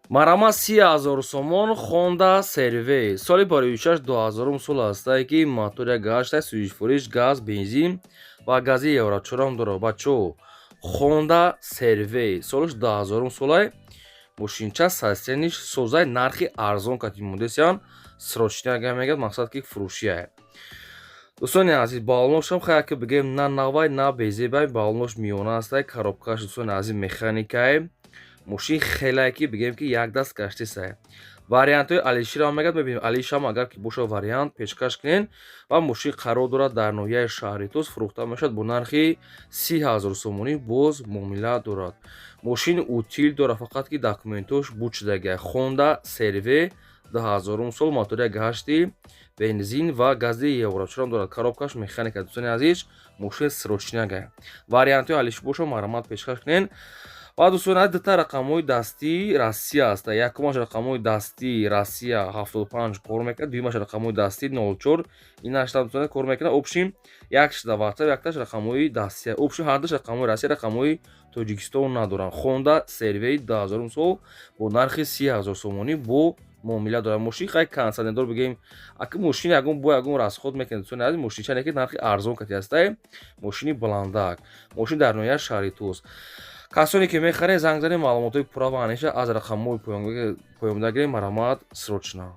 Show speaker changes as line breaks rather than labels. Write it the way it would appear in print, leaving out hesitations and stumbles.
Марама, 30 000 сомон, Хонда CR-V, соли бароишаш 2000 сол ҳастае, ки мотор як ҳаштай, сӯзишвориш газ, бензин ва гази Евро чорам дорад. Бачо, Хонда CR-V, солаш 2000 солай, мошинча состояниш созай, нархи арзон кати мондесиян, срочно агар мегӯяд, мақсад ки фурӯшия. Дӯстони азиз, баллоношам хая ки бигем, на навай, на безебай, баллонош миёна ҳастай, коробкаш, дӯстони азиз, механикай. Мошин хелае ки бигем ки як даст гаштисай. Вариантҳои алиширам мегӯяд, мебинем, алишам агар ки боша, вариант пешкаш кунен. Ва мошин қарор дорад дар ноҳияи шаҳри Тус, фурӯхта мешавад бо нархи 30 000 сомонӣ, боз муомила дорад. Мошин утил дорад, фақат ки документош буд шудагиа. Хонда CR-V, 2000 сол, мотори як ҳашти, бензин ва гази Евро чорам дорад, коробкаш механика. Дӯстони азиз, мошин срочныйга, вариантҳои алиш боша, марҳамат, пешкаш кунен. Ва, дӯстони азиз, дута рақамҳои дастии Россия аст. Якумаш рақамҳои дастии Россия, 75 кор мекунад, дуюмаш рақамҳои дастӣ, 04 ин ҳаштам кор мекунад. Общем, якшда WhatsApp, якташ рақамҳои дастия. Общем, ҳардуш рақамҳои Россия, рақамҳои Тоҷикистон надоранд. Хонда CR-V, 2000 сол, бо нархи 30 000 сомонӣ, бо муомила дорад. Мошин хай кондиционердор бигем, аки мошин ягон бо ягон расход мекунад. Дӯстони азиз, мошинча ки нархи арзон кати ҳастай, мошини баландак. Мошин дар ноҳияи шаҳри Тус. Касоне ки мехаред, занг занед, маълумотҳои пурра ва аниша аз рақамҳои поёнда гиред. Марҳамат, срочно.